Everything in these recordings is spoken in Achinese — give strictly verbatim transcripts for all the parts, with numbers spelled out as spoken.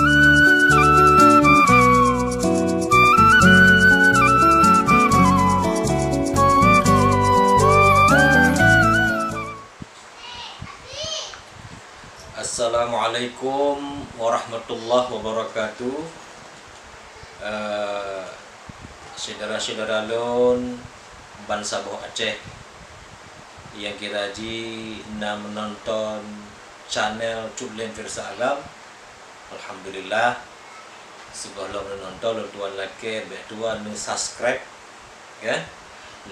Assalamualaikum warahmatullahi wabarakatuh. Eh, syedara-syedara lôn bansaboh Aceh nyang kira jih na meunonton channel Cut Lem Firsa Agam, alhamdulillah, sigohlom neunonton lôn tuan lakée bék tuan neusubscribe, ya,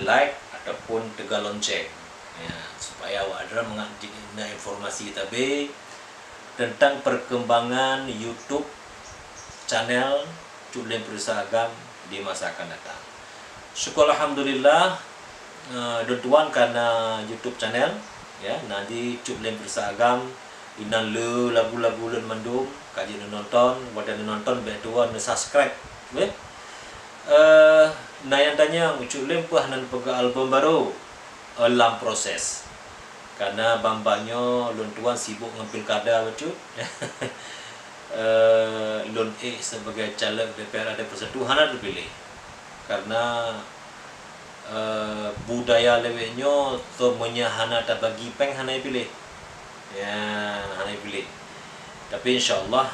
like ataupun teuga lonceng, ya, supaya awak droe mangat jeuet na informasi tabé teuntang perkembangan YouTube channel Cut Lem Firsa Agam di masa akan datang. Syukur alhamdulillah, eh, lôn tuan ka na YouTube channel, ya, na di Cut Lem Firsa Agam, inan le lagu-lagu lôn mandum, ka jeuet neunonton, watée neunonton bék tuan neusubscribe, weh. Eh, na nyang tanyong, Cut Lem peue hana neupeugah album barô? Eh, lam proses. Karena ban-ban nyoe lôn tuan sibuk ngon pilkada bacut. Eh, lôn ék sebagai caleg D P R D Persatu hana teupiléh. Karena, eh, budaya lawét nyoe, toh meunyoe hana tabagi péng hana piléh. Ya, hana piléh. Tapi insya Allah,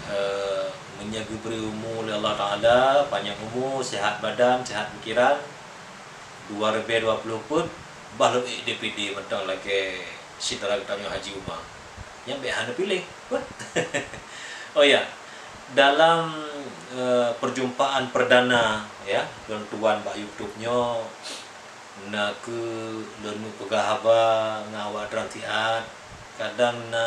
eh, meunyoe geubri umu lé Allah Taala, panyang umu, sehat badan, sehat pikiran, dua ribée dua ploh peuet, bah lôn ék D P D mantong lagée syedara geutanyoe Haji Uma. Nyan bék hana piléh. Oh ya, dalam, eh, perjumpaan perdana, ya, lôn tuan bak YouTube nyoe, na kheueh lôn meupeugah haba ngon awak droe siat, kadang na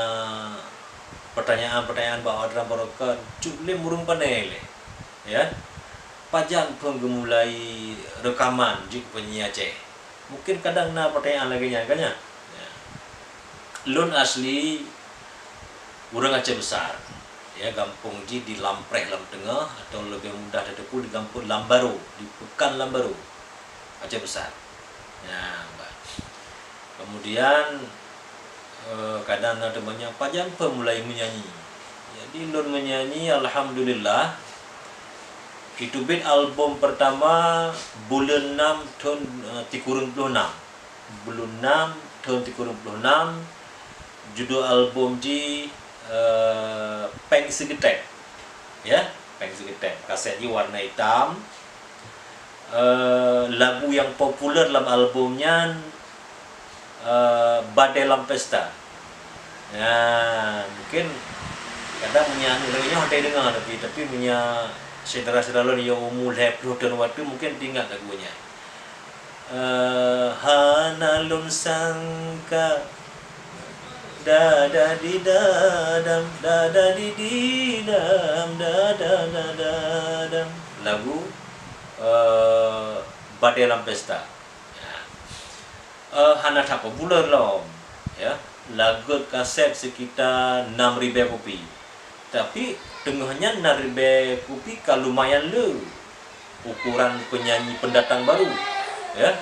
pertanyaan-pertanyaan bak awak droe baroekon, Cut Lem ureuëng pane lé, ya. Pajan phon geumulai reukaman jeuet keu penyanyi Aceh? Mungkin kadang na pertanyaan lagée nyan, kan, ya? Ya. Lôn asli ureuëng Aceh Besar, ya, gampông jih di Lampreh lam teungoh, atau leubeh mudah tateupeue di gampông Lambaro, di Pekan Lambaro, Aceh Besar. Ya, bah. Kemudian, eh, kadang na teumanyong, "Pajan phon mulai meunyanyi?" Jadi, lôn meunyanyi, alhamdulillah, iteubiet album pertama buleuen nam thon, eh, tikureueng ploh nam. Buleuen nam thon tikureueng ploh nam, judul album jih, eh, Péng Seugeutém. Ya, Péng Seugeutém. Kasét jih warna itam. Eh, lagu nyang populer lam album nyan, eh, Badai Lam Pesta. Ya, mungkin kadang meunyoe aneuk lagée nyoe hana deungoe, tapi, tapi meunyoe syedara-syedara lôn nyang umu lhée ploh thon watée, mungkin teuingat lagu nyan. Eh, hana lôn sangka, dadadidadam, dadadididam, dadadadadam. Lagu, eh, Badai Lam Pesta. Ya. Eh, hana that populer lom, ya. Lagot kasét sekitar enam ribée kopi. Tapi teungoh nyan enam ribée kopi ka lumayan le ukuran penyanyi pendatang baru, ya.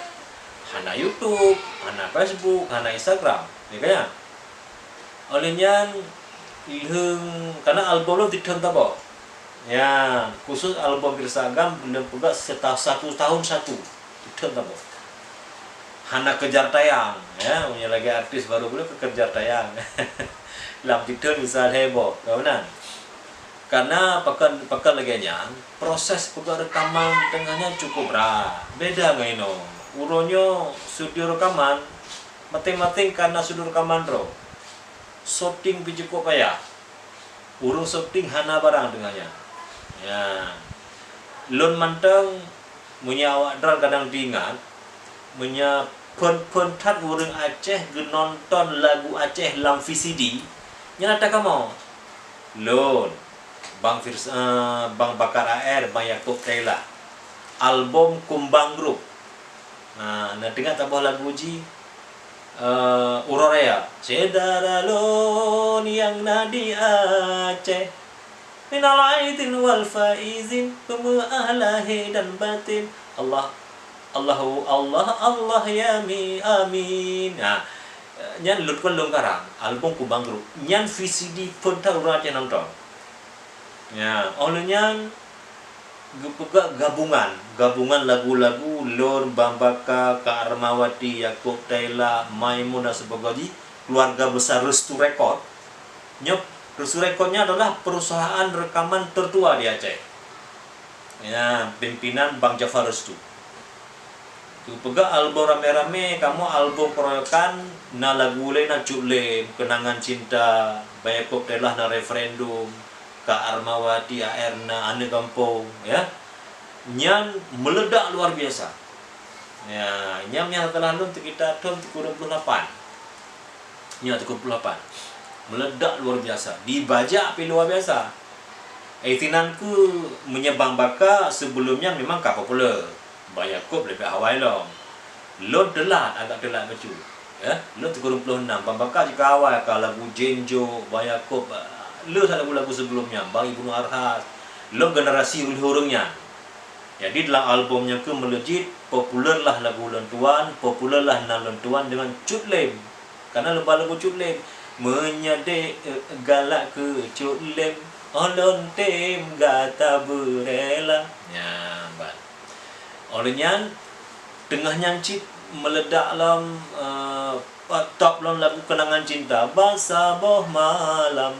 Hana YouTube, hana Facebook, hana Instagram, ya kan? Óh lheueh nyan, lheueh, karena album lôn teuthon saboh. Ya, khusus album Firsa Agam lôn peugah seta-, satu tahun satu. Teuthon saboh. Hana kejar tayang, ya, meunyoe lagée artis baru buleuen keu kejar tayang. Lam teuthon misal heboh, ka meunan. Karena pakon, pakon lagée nyan, proses peugah reukaman teungoh nyan cukup brat. Beda ngon inoe. Uroe nyoe studio reukaman, maséng-maséng ka na studio reukaman droe. Syuting pih cukup payah. Ureuëng syuting hana barang teungoh nyan. Ya. Lôn mantong, meunyoe awak droe kadang teuingat, meunyoe phon-phon that ureuëng Aceh geunonton lagu Aceh lam V C D, nyan ata kamoe. Lôn, Bang Firs-, eh, Bang Bakar A R, Bang Yakub Taylor. Album Kumbang Group. Nah, na teuingat taboh lagu jih, eh, Uroe Raya. Syedara lôn nyang na di Aceh. Minal aidin wal faizin, peumeu'ah lahé dan batin. Allah, Allahu, Allah, Allah, ya mi, amin. Nah, nyan lôn kon lôn karang, album Kumbang Group. Nyan V C D phon that ureuëng Aceh nonton. Ya, óh lheueh nyan geupeugah gabungan, gabungan lagu-lagu lôn, Bang Baka, Kak Armawati, Yakub Taylor, Maimun dan sebagainya, keluarga besar Restu Record. Nyoe, Restu Record nyan adalah perusahaan rekaman tertua di Aceh. Ya, pimpinan Bang Jafar Restu. Geupeugah album ramé-ramé, kamoe album keroyokan, na lagu lé na Cut Lem, Kenangan Cinta, Bang Yakub Taylor na Referendum, Kak Armawati, A R na Aneuk Gampông, ya. Nyan meuledak luar biasa. Ya, nyan, nyan setelah lôn sekitar tahun tiga puluh lapan. Nyoe tiga puluh lapan. Meuledak luar biasa. Dibajak pih luar biasa. Eh, sinan keuh meunyoe Bang Baka sebelum nyan memang ka populer. Bang Yakub leubeh awai lom. Lôn teulat, agak teulat bacut. Ya, lôn tiga puluh enam. Bang Baka jih ka awai ka lagu Jenjok, Bang Yakub, le that lagu-lagu sebelum nyan, Bang Ibnu Arhas. Lôn generasi ulih ureueng nyan. Jadi dalam album nyan keuh meuleujit populer lah lagu lôn tuan, populer lah nan lôn tuan dengan Cut Lem. Karena leubeh lagu Cut Lem, meunyoe dek, eh, galak keu Cut Lem, oh lôn tem gata beurela. Nyan ban. Óh lheueh nyan, teungoh nyan cit meuledak lom, eh, top lom lagu Kenangan Cinta. Bak saboh malam,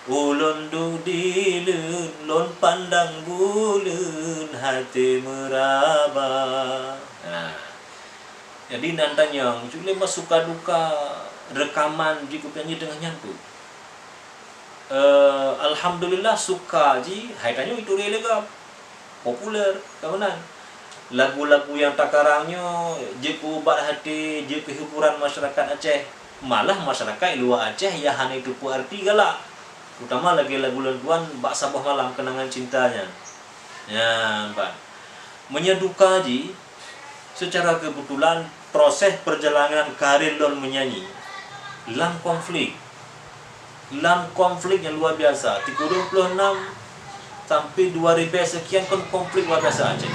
ulôn duek dileuen, lôn pandang buleuen, haté meuraba. Nah. Jadi, nan tanyong, Cut Lem suka duka rekaman jih geupian jih teungoh nyan peue? Eh, alhamdulillah, suka jih, hai tanyoe itu ré lé gob. Populer, ka meunan. Lagu-lagu nyang takarang nyoe jeuet keu ubat haté, jeuet keu hiburan masyarakat Aceh. Malah masyarakat luwa Aceh nyang hana jiteupeue arti galak. Terutama lagèe lagu lôn tuan Bak Saboh Malam Kenangan Cinta nyan. Nyan, ban. Meunyoe duka jih, secara kebetulan proses perjalanan karir lôn menyanyi lam konflik. Lam konflik nyang luar biasa. Tiga puluh enam sampai dua ribu sekian kan konflik luar biasa Aceh.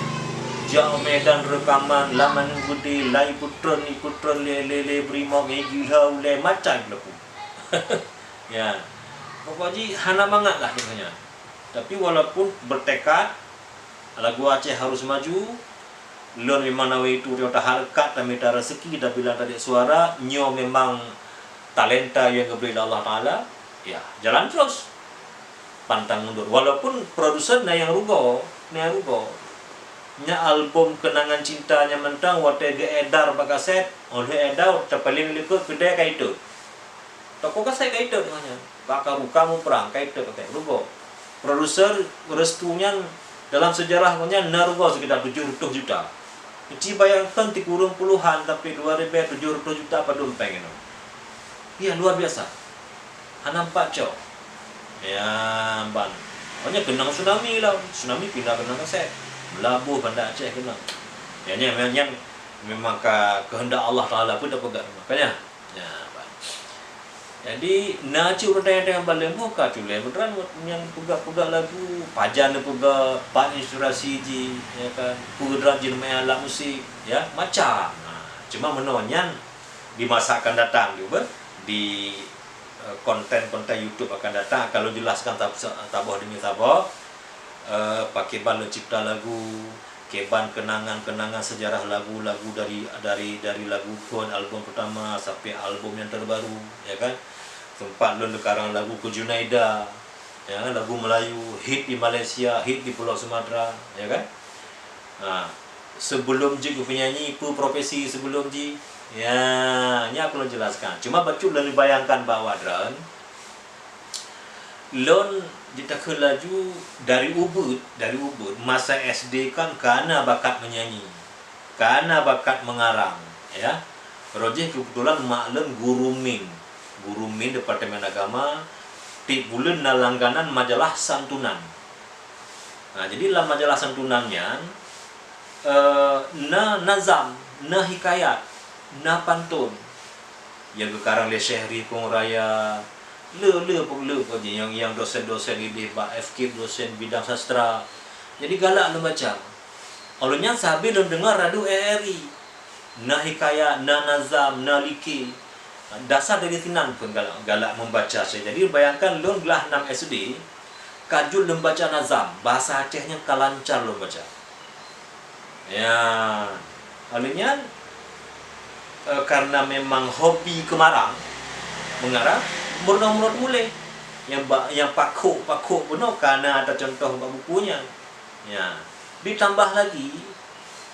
Jak Medan rekaman, lam Aneuk Gede, lai peutron, ipeutrön lé, lé, lé Brimob, lé gila, lé macam berlaku. Ya. Pokok jih hana mangat lah rasanya. Tapi walaupun bertekad, lagu Aceh harus maju, lôn memang nawaitu, nyoe tahareukat, tamita raseuki, tabilang tadek suara, nyoe memang talenta nyang geubri lé Allah Taala, ya, jalan terus. Pantang mundur. Walaupun produsen na nyang rugoe, na nyang rugoe. Nyan album Kenangan Cinta nyan mantong watèe geuedar bak kaset, óh lheueh edar, tapaleng likot keudè ka itot. Toko kaset ka itot ngon nyan. Bak karu kamu perang ka itot kaset. Rugoe. Produser Restu nyan dalam sejarah ngon nyan na rugoe sekitar tujoh reutôh juta. Ci bayangkan tikureueng puluhan sampai dua ribu tujoh reutôh juta padum péng inoe. Iya, luar biasa. Hana nampak cok. Ya, ban. Makanya keunong tsunami lah. Tsunami pindah keunong kaset. Meulaboh Banda Aceh keunong. Ya, nyan, nyan memang ka keuheundak Allah Taala pun tapeugah. Makanya, ya, ban. Jadi, na cit ureueng tanyoe-tanyoe ban leumoh ka culeng, beutôi nyang peugah-peugah lagu, pajan neupeugah, pat inspirasi jih, ya kan, peue droe jih neumeu'en alat musik, ya, macam. Nah, cuma meunoe nyan di masa akan datang juga, di, eh, konten-konten YouTube akan datang, akan lôn jelaskan sab-, sa-, saboh demi saboh, eh, pakriban lôn cipta lagu, kiban kenangan-kenangan sejarah lagu dari, dari, dari lagu phon album pertama sampai album yang terbaru, ya kan. Sempat lôn neukarang lagu keu Junaida, ya, lagu Melayu, hit di Malaysia, hit di Pulau Sumatera, ya kan. Ha, sebelum jeuet keu penyanyi, peue profesi sebelum jih? Ya, nyan aku lôn jelaskan. Cuma bacut lôn bayangkan bak awak droen, lôn jitakheun laju dari ubeut, dari ubeut, masa S D kan kana bakat menyanyi, kana bakat mengarang, ya. Rojih kebetulan mak lôn guru min, guru min Departemen Agama, tiep buleuen na langganan majalah Santunan. Nah, jadi lam majalah Santunan nyan, eh, na nazam, na hikayat, na pantun. Nyang geukarang lé Syekh Ripong Raya, le, le, le, nyang, nyang dosen-dosen idéh bak F K I P, dosen bidang sastra. Jadi galak lôn baca. Óh lheueh nyan sabe lôn deungo radu A R I. Na hikayat, na nazam, na like. Dasar dari sinan pun galak, galak membaca saya. Jadi bayangkan lôn glah enam S D, ka jeuet lôn baca nazam, bahasa Aceh nyan ka lancar lôn baca. Ya, oleh nyan, eh, karena memang hobi keumarang, meungarang, meurunoe-meurunoe mulai. Nyang ba-, nyang pakhok-pakhok bunoe ka na teucontoh bak buku nyan. Ya, ditambah lagi,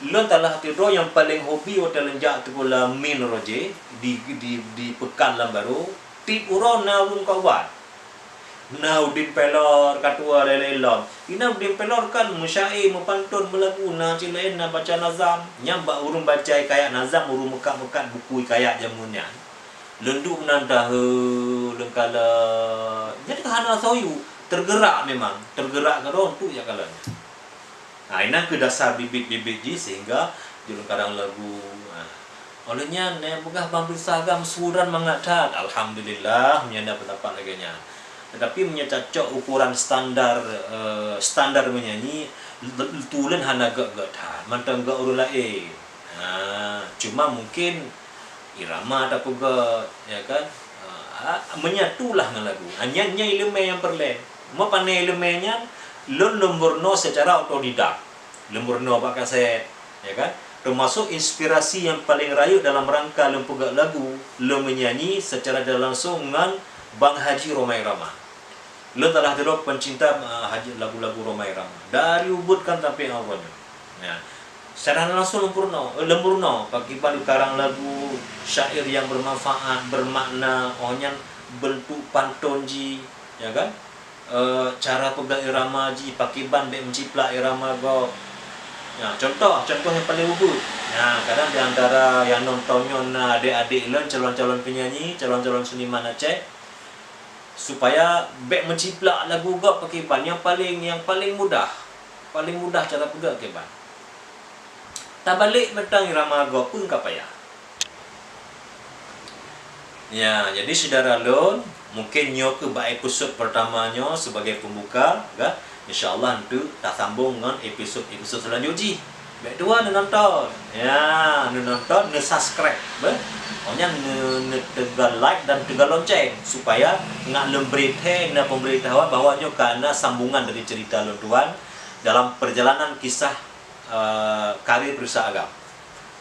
lôn talah keudroe nyang paleng hobi watèe lôn jak sikula Min Roje di, di, di Peukan Lam Barô, tiep uroe na ureueng ka ubat. Na udin pelor, ka tuwoe lé-lé lom. Inan udin pelor kan meusyair, meupanton, meulagu, na cit laén na baca nazam. Nyan bak ureueng baca hikayat nazam, ureueng meukat-meukat buku hikayat jameun nyan. Lôn duek meunan tahe, lôn kalon. Nyan ka hana soe yue, teugerak memang, teugerak keudroe untuk jak kalon nyan. Ha, inan keuh dasar bibit-bibit jih sehingga jeuet lôn karang lagu. Ha. Oleh nyan, nyang peugah ban peuriksa agam suran mangat that. Alhamdulillah, meunyoe na peundapat lagèe nyan. Tetapi meunyoe tacok ukuran standar, eh, standar meunyanyi, l-, l-, tulen hana gèt-gèt that, mantong gèt ureueng laén. Ha, cuma mungkin irama tapeugèt, ya kan? Ah, menyatulah ngon lagu. Ah, nyan, nyan ileumèe nyang peureulèe. Meupana ileumèe nyan, lôn, lôn meurunoe secara otodidak. Lôn meurunoe bak kaset, ya kan? Termasuk inspirasi nyang paleng rayeuk dalam rangka lôn peugèt lagu, lôn meunyanyi secara tidak langsung ngon Bang Haji Rhoma Irama. Lôn talah sidroe pencinta, eh, haji-, lagu-lagu Rhoma Irama. Dari ubit kan sampai ngon uroe nyoe. Ya. Secara langsung lôn peurunoe, eh, lôn meurunoe, pakriban karang lagu syair nyang bermanfaat, bermakna, oh nyan bentuk panton jih, ya kan? Eh, cara peugah irama jih, pakriban bèk meuciplak irama gob. Ya, contoh, contoh nyang paleng ubit. Ya, kadang di antara nyang nonton nyoe na adék-adék lôn, calon-calon penyanyi, calon-calon seniman Aceh. Supaya bèk meuciplak lagu gob pakriban nyang paleng, nyang paleng mudah. Paleng mudah cara peugah pakriban. Tabalek mantong irama gob pun ka payah. Ya, jadi syedara lôn, mungkin nyoe keuh bak episod pertama nyoe sebagai pembuka, kan? Insya Allah, enteuk tasambong ngon episod-episod selanjut jih. Bèk tuwoe neunonton. Ya, neunonton, neusubscribe, beh. Oh nyan neu-, neuteuga like dan teuga lonceng supaya ngat lôn bri thèe na pemberitahuan bahwa nyoe ka na sambungan dari cerita lôn tuan dalam perjalanan kisah, eh, karir peuriksa agam.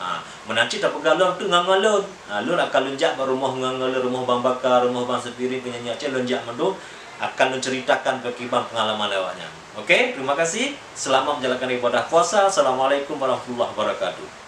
Ha, meunan cit tapeugah lôn tu ngon-ngon lôn. Ha, lôn akan lôn jak bak rumoh ngon-ngon lôn, rumoh Bang Baka, rumoh Bang Sepiring, penyanyi Aceh, lôn jak mandum, akan lôn ceritakan pakriban pengalaman awaknyan. Oke, terima kasih. Selamat menjalankan ibadah puasa. Assalamualaikum warahmatullahi wabarakatuh.